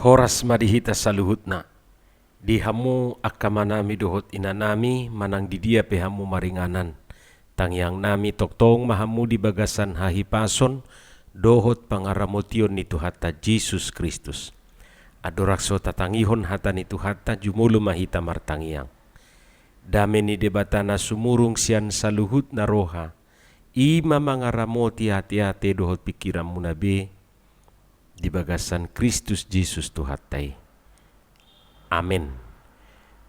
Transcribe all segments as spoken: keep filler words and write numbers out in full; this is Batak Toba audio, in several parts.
Horas ma di hita saluhutna. Di hamu angka amanami dohot inanami, manang di dia pe hamu maringanan, tangiangnami tongtong ma hamu di bagasan hahipason dohot pangaramotion ni Tuhanta Jesus Kristus. Andorang so tatangihon hata ni Tuhanta, jumolo ma hita martangiang. Dame ni Debata na sumurung sian saluhutna roha, i ma mangaramoti ateate dohot pingkiranmuna be, di bagasan Kristus Jesus Tuhanta i. Amen.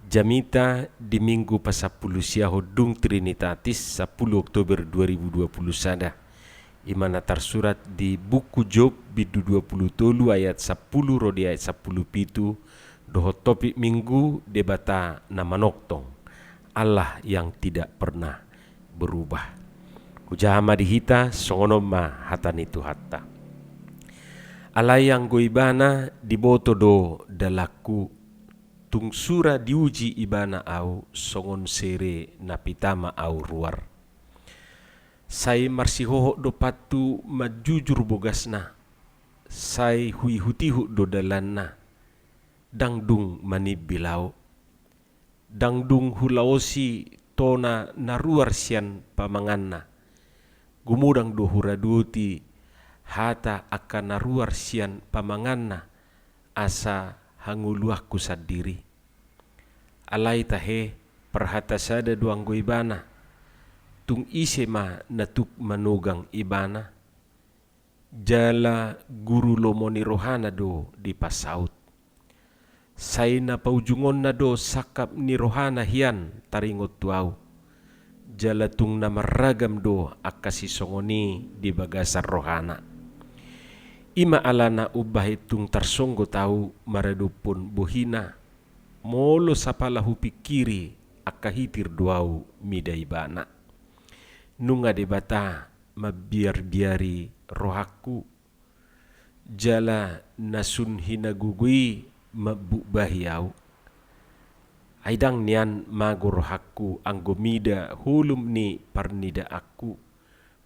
Jamita di Minggu pasampulu siahon dung Trinitatis, sampulu Oktober dua ribu dua pulu sada. I ma na tarsurat di buku Job, bindu dua pulu tolu, ayat sampulu ro di ayat sampulu pitu, dohot topik Minggu, Debata na manongtong, Allah yang tidak pernah berubah. Hujaha ma di hita, songon on ma hata ni Tuhanta. Alai anggo Ibana diboto do dalanku, tung sura diuji Ibana ahu, songon sere na pita ma ahu ruar. Sai marsihohot do pantu manjujur bogasna, sai huihutihut do dalanna, ndang dung manimbil ahu. Ndang dung hulaosi tona na ruar sian pamanganna. Gumodang do huradoti hata angka na ruar sian pamanganna, asa hangoluanku sandiri. Alai tahe, parhata sada do anggo Ibana, tung ise ma na tuk manogang Ibana? Jala guru lomo ni rohana do dipasaut. Sai na paujungonna do sangkap ni rohana hian taringot tu ahu. Jala tung na marragam do angka sisongon i di bagasan rohana. I ma alana umbahen tung tarsonggot ahu maradophon bohina, molo sapala hupingkiri, angka hitir do ahu mida Ibana. Nunga Debata mambiarbiari rohangku, jala na sun hinagogo i mambubahi ahu. Ai ndang nian mago rohangku anggo mida holom ni parnidaanku,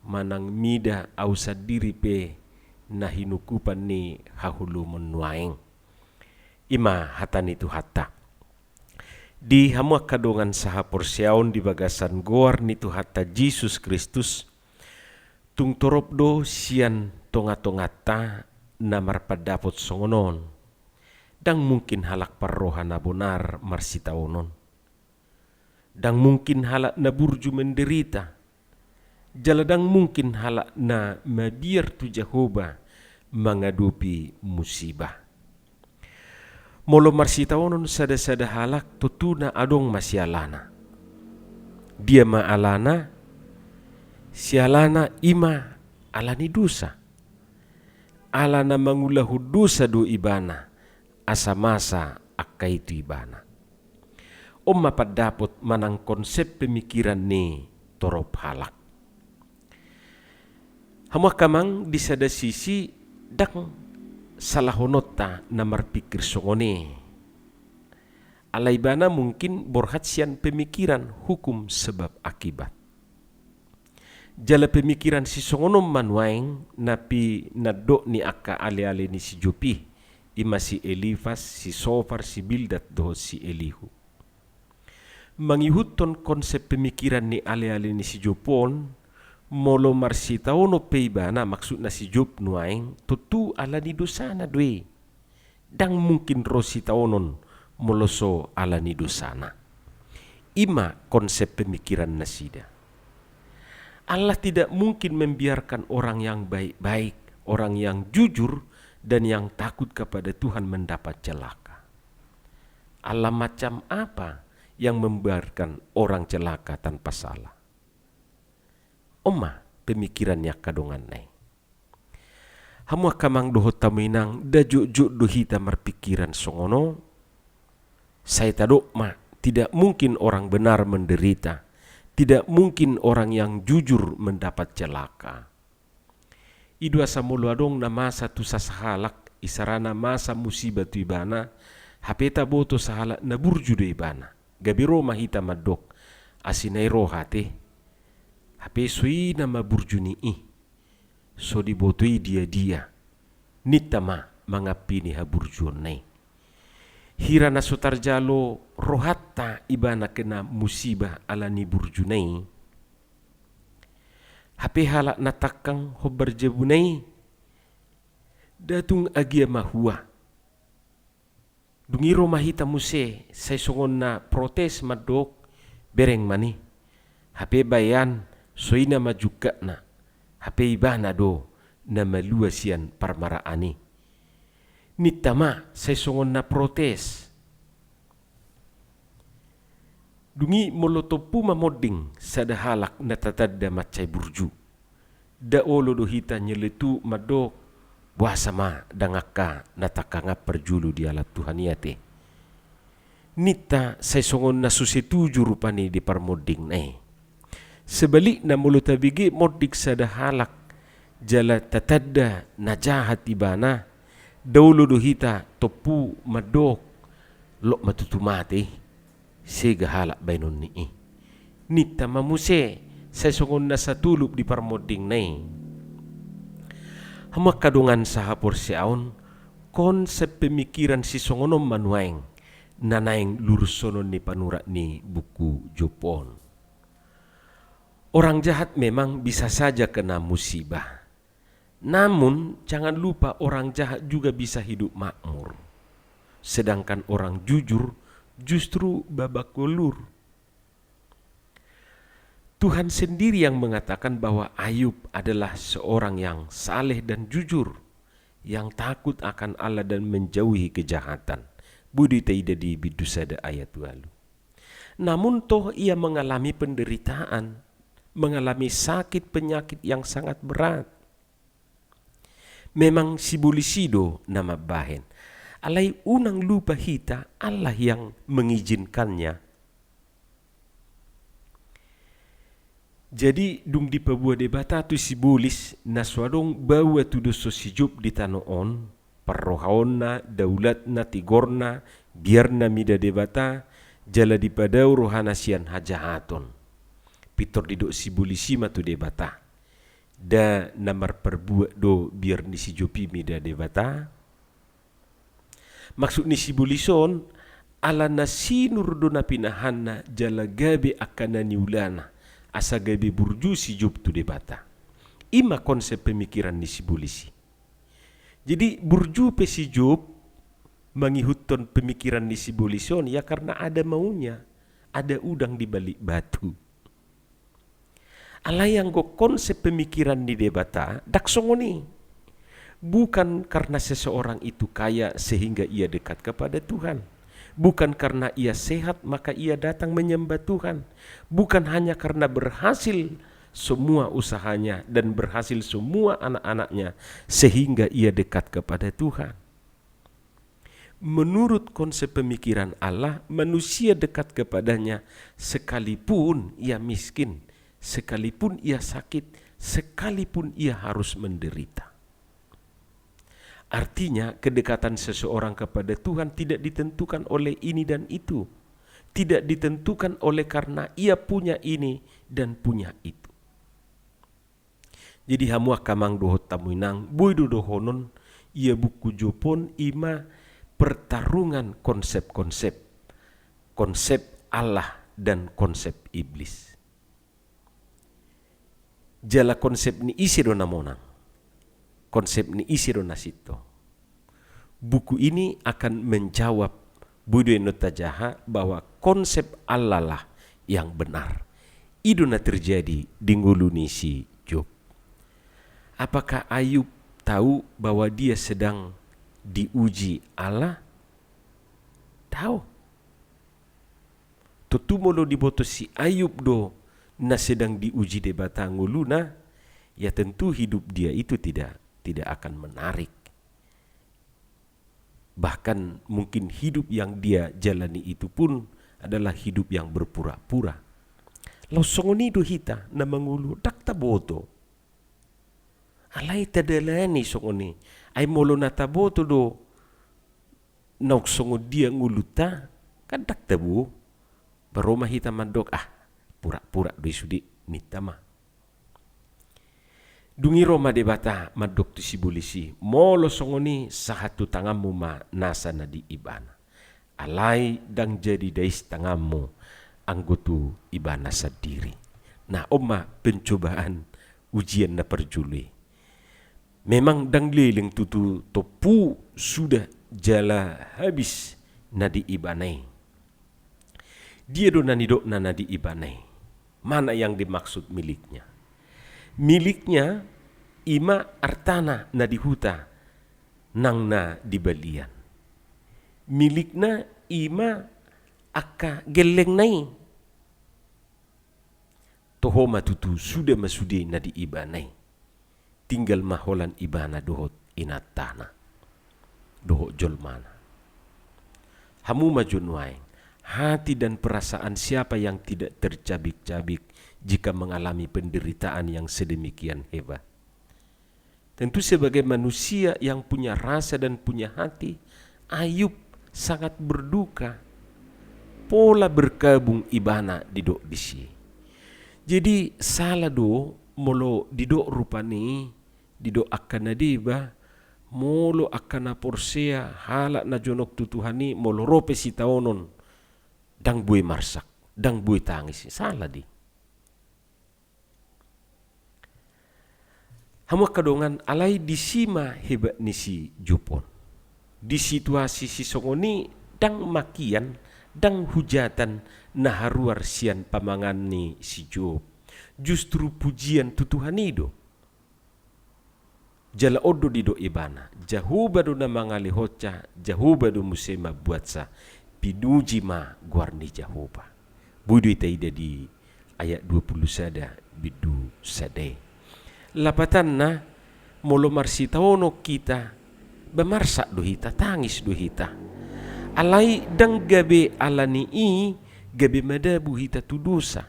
manang mida ahu sandiri pe na hinungkupan ni haholomon nuaeng. I ma hata ni Tuhanta. Di hamu angka dongan sahaporseaon di bagasan goar ni Tuhanta Jesus Kristus, tung torop do sian tongatonganta na marpandapot songon on. Ndang mungkin halak parroha na bonar marsitaonon. Ndang mungkin halak na burju menderita. Jala ndang mungkin halak na mabiar tu Jahowa mangadopi musibah. Molo marsitaonon sadasada halak, tontuna adong ma sialana. Dia ma alana? Sialana i ma ala ni dosa. Ala na mangulahon dosa do ibana, asa masa angka i tu ibana. On ma pandapot manang konsep pemikiran ni torop halak. Hamu angka amang, di sada sisi ndang salahononta na marpikir songon i. Ala ibana mungkin borhat sian pemikiran hukum sebab akibat. Jala pemikiran sisongon on ma nuaeng na pinandok ni angka aleale ni si Job i, i ma si Elifas, si Sofar, si Bildad dohot si Elihu. Mangihuthon konsep pemikiran ni aleale ni si Job on, molo marsitaonon pe ibana, maksudna si Job nuaeng, tontu ala ni dosana do i. Ndang mungkin ro sitaonon molo so ala ni dosana. I ma konsep pemikiran nasida. Allah tidak mungkin membiarkan orang yang baik-baik, orang yang jujur, dan yang takut kepada Tuhan mendapat celaka. Allah macam apa yang membiarkan orang celaka tanpa salah? On ma pemikiran ni angka donganna i. Hamu angka amang dohot hamu inang, nda jotjot do hita marpikiran songon on. Sai tadok ma, tidak mungkin orang benar menderita, tidak mungkin orang yang jujur mendapat celaka. I do asa molo adong na masa tu sasahalak, isarana masa musiba tu ibana, hape taboto sahalak na burju do ibana. Gabe ro ma hita mandok, asi na i roha te. Hape so i nama burju ni i. So diboto i dia-dia. Ninta ma, mangampini haburjuonna i. Hira na so tarjalo rohanta ibana kena musibah ala ni burjuna i, hape halak na tangkang hombar jabuna i, nda tung agia mahua. Dung i ro ma hita muse, sai songon na protes mandok, bereng ma ni. Hape baenan, so i nama jungkatna. Hape ibana do na malua sian parmaraan i. Ninta ma, sai songon na protes. Dung i molo tompu mamonding sada halak na tatanda mansai burju, nda olo do hita nyeletuk mandok, boasa ma dang angka na tangkang an parjolo dialap Tuhan i ate. Ninta sai songon na so setuju rupani di parmondingna i. Sebalikna molo tabege monding sada halak jala tatanda na jahat ibana, nda olo do hita tompu mandok, lok ma tutu mate i. Sega halak baenonni i. Ninta ma muse, sai songon na satulup di parmondingna i. Hamu angka dongan sahaporseaon, konsep pemikiran sisongon on ma nuaeng na naeng lurushonon ni panurat ni buku Job on. Orang jahat memang bisa saja kena musibah. Namun, jangan lupa orang jahat juga bisa hidup makmur. Sedangkan orang jujur justru babak belur. Tuhan sendiri yang mengatakan bahwa Ayub adalah seorang yang saleh dan jujur, yang takut akan Allah dan menjauhi kejahatan. Boi do taida di bindu sada ayat ualu. Namun toh ia mengalami penderitaan, mengalami sakit penyakit yang sangat berat. Memang sibolis i do na mambahen. Alai unang lupa hita, Allah yang mengizinkannya. Jadi, dung dipaboa Debata tu sibolis, na so adong baoa tu dosa si Job di tano on, parrohaonna, daulatna, tigorna, biarna mida Debata, jala dipadao rohana sian hajahaton. Pintor didok sibolis i ma tu Debata. Nda na marparbuat do biar ni si Job i mida Debata. Maksud ni sibolis on, ala na sinur do na pinahanna jala gabe angka na niulana, asa gabe burju si Job tu Debata. I ma konsep pemikiran ni sibolis i. Jadi burju pe si Job mangihuthon pemikiran ni sibolis on, ya karena ada maunya, ada udang di balik batu. Alai anggo konsep pemikiran ni Debata, ndang songon i. Bukan karena seseorang itu kaya sehingga ia dekat kepada Tuhan. Bukan karena ia sehat maka ia datang menyembah Tuhan. Bukan hanya karena berhasil semua usahanya dan berhasil semua anak-anaknya sehingga ia dekat kepada Tuhan. Menurut konsep pemikiran Allah, manusia dekat kepada-Nya sekalipun ia miskin, sekalipun ia sakit, sekalipun ia harus menderita. Artinya, kedekatan seseorang kepada Tuhan tidak ditentukan oleh ini dan itu, tidak ditentukan oleh karena ia punya ini dan punya itu. Jadi hamu angka amang dohot hamu inang, boi do dohonon ia buku Job on i ma pertarungan konsep-konsep, konsep Allah dan konsep iblis. Jala konsep ni ise do na monang? Konsep ni ise do na sintong? Buku ini akan menjawab, boi do innon tajaha, bahwa konsep Allah lah yang benar. I do na terjadi di ngolu ni si Job. Apakah Ayub tahu bahwa dia sedang diuji Allah? Tahu. Tontu molo diboto si Ayub do na sedang diuji Debata ngoluna, ya tentu hidup dia itu tidak, tidak akan menarik. Bahkan mungkin hidup yang dia jalani itu pun adalah hidup yang berpura-pura. Laos songon i do hita na mangolu, ndang taboto. Alai tadalani songon i. Ai molo na taboto do naung songon dia ngolunta, kan ndang tabo. Baru ma hita mandok, ah, pura-pura do i sude, ninta ma. Dung i ro ma Debata mandok tu sibolis i, molo songon i sahat tu tanganmu ma nasa na di ibana. Alai ndang jadi dais tanganmu anggo tu ibana sandiri. Nah, on ma pencobaan, ujian na parjolo i. Memang ndang leleng tutu tompu sudah jala habis na di ibana i. Dia do na nidokna na di ibana i? Mana yang dimaksud miliknya? Miliknya i ma artana na di huta nang na di balian. Milikna i ma angka gellengna i. Toho ma tutu suda ma sude na di ibana i. Tinggal ma holan ibana dohot inantana, dohot jolmana. Hamu ma jo nuaeng, hati dan perasaan siapa yang tidak tercabik-cabik jika mengalami penderitaan yang sedemikian hebat? Tentu sebagai manusia yang punya rasa dan punya hati, Ayub sangat berduka. Pola berkabung ibana didok disi. Jadi sala do molo didok rupani, didok angka na deba, molo angka na porsea, halak na jonok tu Tuhan i, molo ro pe sitaonon, ndang boi marsak, ndang boi tangis, sala do i. Hamu angka dongan, alai disi ma hebat ni si Job on. Di situasi sisongon i ndang makian, ndang hujatan na haruar sian pamangan ni si Job. Justru pujian tu Tuhan i do. Jala on do didok ibana, Jahowa do na mangalehonsa, Jahowa do muse mambuatsa, pinuji ma goar ni Jahowa. Boi do ita ida di ayat dua puluh sada bindu sada i. Lapatanna, molo marsitaonon hita, ba marsak do hita, tangis do hita. Alai ndang gabe ala ni i gabe madabu hita tu dosa.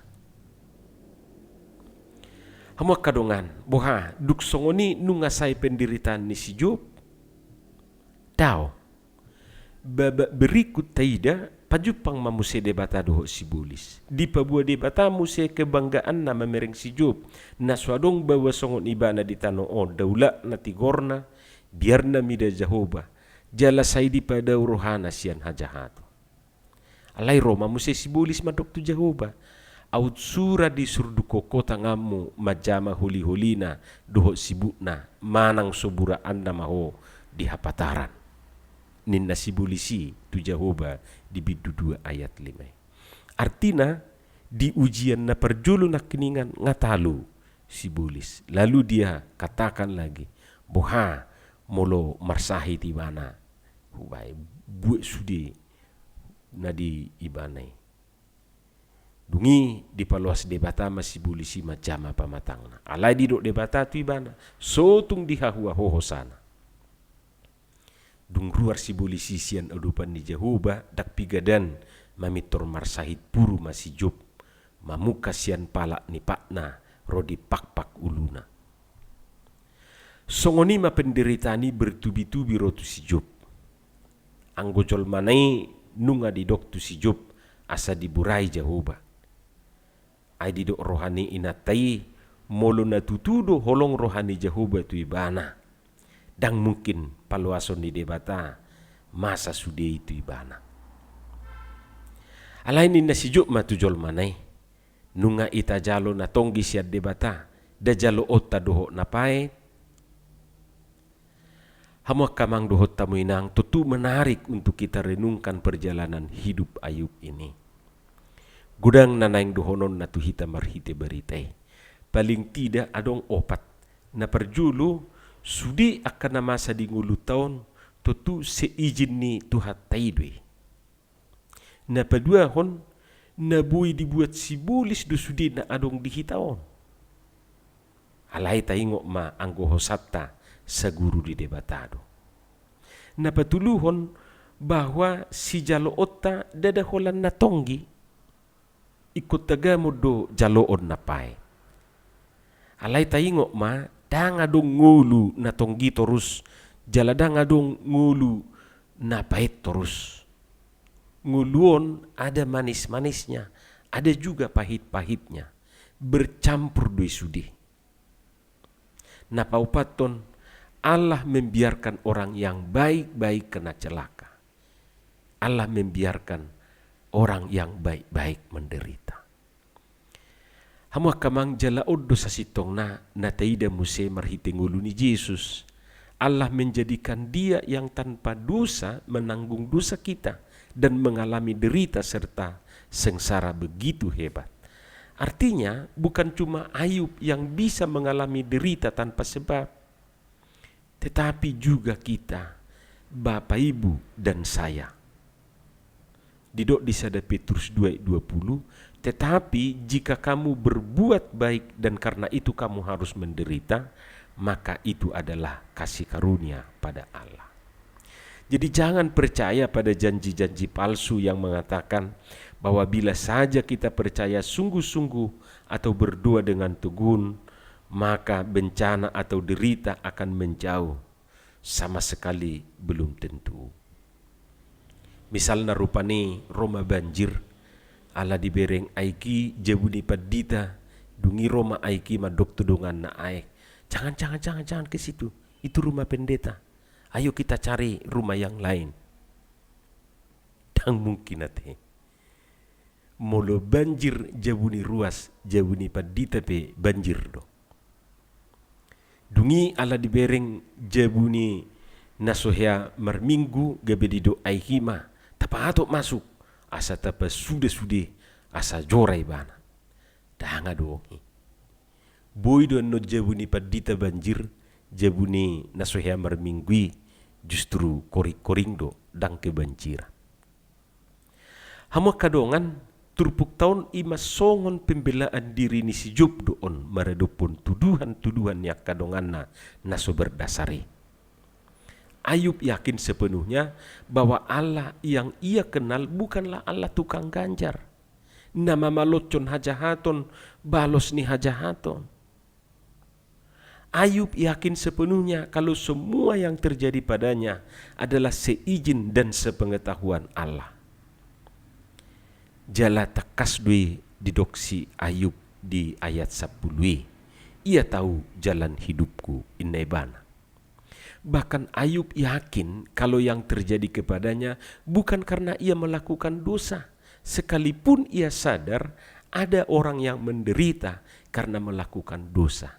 Hamu angka dongan, boha, dung songon i nunga sae penderitaan ni si Job? Daong. Babak berikut taida, pajumpang ma muse Debata dohot sibolis. Dipaboa Debata muse kebanggaanna mamereng si Job, na so adong baoa songon ibana di tano on, daulatna, tigorna, biarna mida Jahowa, jala sai dipadao rohana sian hajahaton. Alai ro ma muse sibolis mandok tu Jahowa, aut sura disurduk ho tanganmu manjama holiholina dohot sibukna, manang so buraanna ma ho di hapataran. Ninna sibolis i tu Jahowa di bindu dua ayat lima i. Artina, di ujian na parjolo nangkiningan nga talu sibolis. Lalu dia katakan lagi, boha molo marsahit ibana, hubaen buat sude na di ibana i. Dung i dipaloas Debata ma sibolis i manjama pamatangna. Alai didok Debata tu ibana, so tung dihahua ho hosana. Dung ruar sibolis i sian adopan ni Jahowa, ndang piga dan mamintor marsahit puru ma si Job, mamungka sian palak ni patna ro di pakpak uluna. Songon i ma penderitaan i bertubi-tubi ro tu si Job. Anggo jolmana i nunga didok tu si Job asa diborai Jahowa. Ai didok roha ni inanta i, molo na tutu do holong roha ni Jahowa tu ibana, ndang mungkin paloason ni Debata masa sude i tu ibana. Alai ninna si Job ma tu jolmana i, nunga hita jalo na tonggi sian Debata, nda jaloonta dohot na paet? Hamu angka amang dohot hamu inang, tentu menarik untuk kita renungkan perjalanan hidup Ayub ini. Godang na naeng dohononna tu hita marhite barita i. Paling tidak adong opat. Na parjolo, sude angka na masa di ngolunta on, tentu seizin ni Tuhanta i do i. Na paduahon, na boi dibuat sibolis do sude na adong di hita on. Alai taingot ma anggo hosanta saguru di Debata do. Na patoluhon, bahwa sijaloonta ndada holan na tonggi. Ingkon tagamon do jaloon na paet. Alai taingot ma, ndang adong ngolu na tonggi torus, jala ndang adong ngolu na paet torus. Ngolu on ada manis-manisnya, ada juga pahit-pahitnya. Bercampur do i sude. Na paopathon, Allah membiarkan orang yang baik-baik kena celaka. Allah membiarkan orang yang baik-baik menderita. Hamu angka amang, jala on do sasintongna na taida muse marhite ngolu ni Jesus. Allah menjadikan Dia yang tanpa dosa menanggung dosa kita dan mengalami derita serta sengsara begitu hebat. Artinya, bukan cuma Ayub yang bisa mengalami derita tanpa sebab, tetapi juga kita, Bapak, Ibu, dan saya. Didok di sada Petrus dua ayat dua puluh, "Tetapi jika kamu berbuat baik dan karena itu kamu harus menderita, maka itu adalah kasih karunia pada Allah." Jadi, jangan percaya pada janji-janji palsu yang mengatakan bahwa bila saja kita percaya sungguh-sungguh atau berdoa dengan tekun, maka bencana atau derita akan menjauh. Sama sekali belum tentu. Misalna, rupani ro ma banjir, ala dibereng aek i jabu ni pandita, dung i ro ma aek i mandok tu donganna aek, "Jangan, jangan, jangan, jangan ke situ. Itu rumah pendeta. Ayo kita cari rumah yang lain." Ndang mungkin ate. Molo banjir jabu ni ruas, jabu ni pandita pe banjir do. Dung i ala dibereng jabu ni na so hea marminggu, gabe didok aek i ma, "Tapahatop masuk, asa tapasude-sude, asa jora ibana." Ndang adong i. Boi do annon jabu ni pandita banjir, jabu ni na so hea marminggu i justru koring-koring do, ndang kebanjiran. Hamu angka dongan, turpukta on i ma songon pembelaan diri ni si Job do on maradophon tuduhan-tuduhan ni angka donganna na so berdasar i. Ayub yakin sepenuhnya bahwa Allah yang ia kenal bukanlah Allah tukang ganjar, na mamalothon hajahaton balos ni hajahaton. Ayub yakin sepenuhnya kalau semua yang terjadi padanya adalah seizin dan sepengetahuan Allah. Jala tangkas do i didok si Ayub di ayat sampulu i, "Ia tahu jalan hidupku," inna ibana. Bahkan Ayub yakin kalau yang terjadi kepadanya bukan karena ia melakukan dosa, sekalipun ia sadar ada orang yang menderita karena melakukan dosa.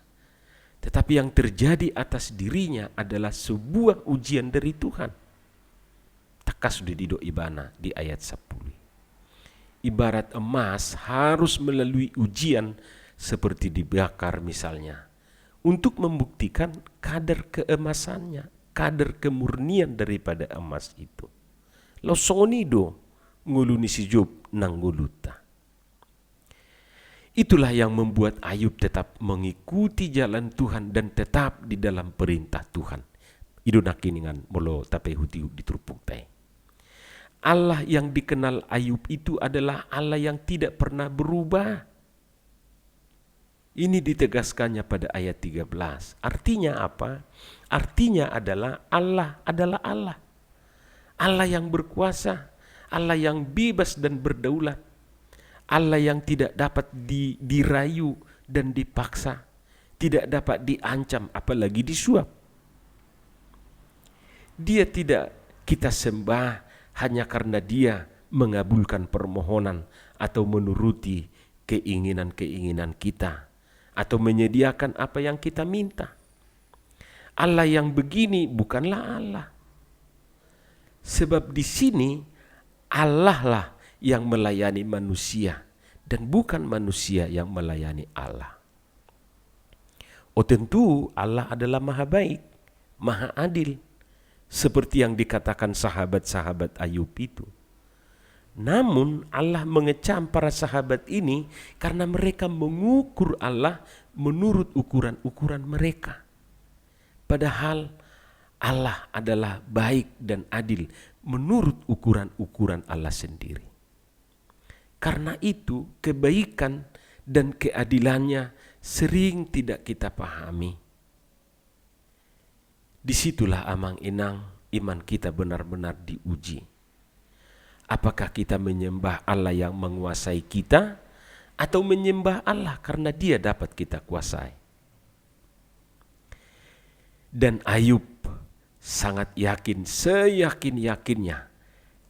Tetapi yang terjadi atas dirinya adalah sebuah ujian dari Tuhan. Tangkas do didok ibana di ayat sampulu i. Ibarat emas harus melalui ujian seperti dibakar misalnya, untuk membuktikan kadar keemasannya, kadar kemurnian daripada emas itu. Laos songon i do ngolu ni si Job nang ngolunta. Itulah yang membuat Ayub tetap mengikuti jalan Tuhan dan tetap di dalam perintah Tuhan. I do nangkiningan molo tapaihut-ihut di turpukta i. Allah yang dikenal Ayub itu adalah Allah yang tidak pernah berubah. Ini ditegaskannya pada ayat tiga belas. Artinya apa? Artinya adalah Allah adalah Allah. Allah yang berkuasa, Allah yang bebas dan berdaulat, Allah yang tidak dapat di-, dirayu dan dipaksa, tidak dapat diancam, apalagi disuap. Dia tidak kita sembah hanya karena Dia mengabulkan permohonan atau menuruti keinginan-keinginan kita, atau menyediakan apa yang kita minta. Allah yang begini bukanlah Allah. Sebab di sini Allah lah yang melayani manusia dan bukan manusia yang melayani Allah. Oh, tentu Allah adalah maha baik, maha adil, seperti yang dikatakan sahabat-sahabat Ayub itu. Namun, Allah mengecam para sahabat ini karena mereka mengukur Allah menurut ukuran-ukuran mereka. Padahal Allah adalah baik dan adil menurut ukuran-ukuran Allah sendiri. Karena itu, kebaikan dan keadilannya sering tidak kita pahami. Di situlah, amang inang, iman kita benar-benar diuji. Apakah kita menyembah Allah yang menguasai kita, atau menyembah Allah karena Dia dapat kita kuasai? Dan Ayub sangat yakin, seyakin-yakinnya,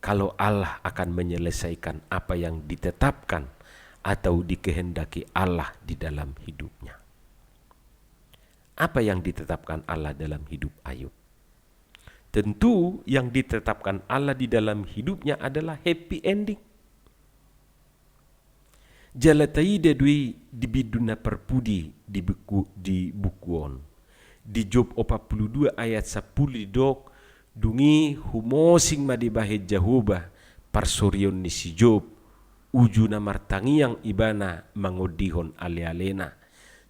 kalau Allah akan menyelesaikan apa yang ditetapkan atau dikehendaki Allah di dalam hidupnya. Apa yang ditetapkan Allah dalam hidup Ayub? Tentu yang ditetapkan Allah di dalam hidupnya adalah happy ending. Jala taida do i di bindu na parpudi di buku, di buku on. Di Job opat pulu dua ayat sampulu didok, dung i humosing ma dibahen Jahowa parsorion ni si Job, uju na martangiang ibana mangondihon ale-alena.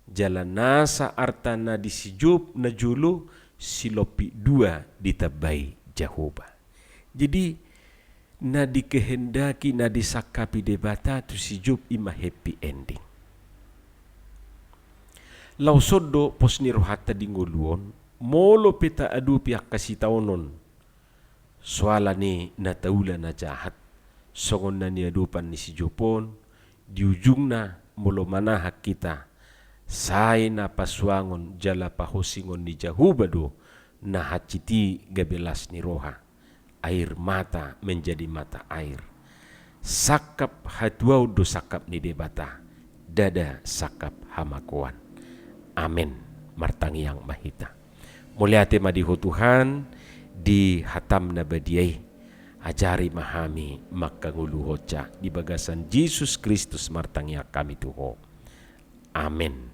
Jala nasa arta na di si Job na jolo silompit dua ditambai Jahowa. Jadi, na dikehendaki, na disangkapi Debata tu si Job i ma happy ending. Laos on do pos ni rohanta di ngolu on, molo pe taadopi angka sitaonon, soal ni na taula na jahat, songon na niadopan ni si Job on, di ujungna molo manahan hita, sai na pasuangon jala pahosingon ni Jahowa do, na hansit i gabe las ni roha. Air mata menjadi mata air. Sangkap hatuaon do sangkap ni Debata, ndada sangkap hamagoan. Amen. Martangiang ma hita. Mauliate ma di Ho Tuhan, di hataM na badia i. Ajari ma hami mangkangoluhonsa, di bagasan Jesus Kristus martangiang hami tu Ho. Amen.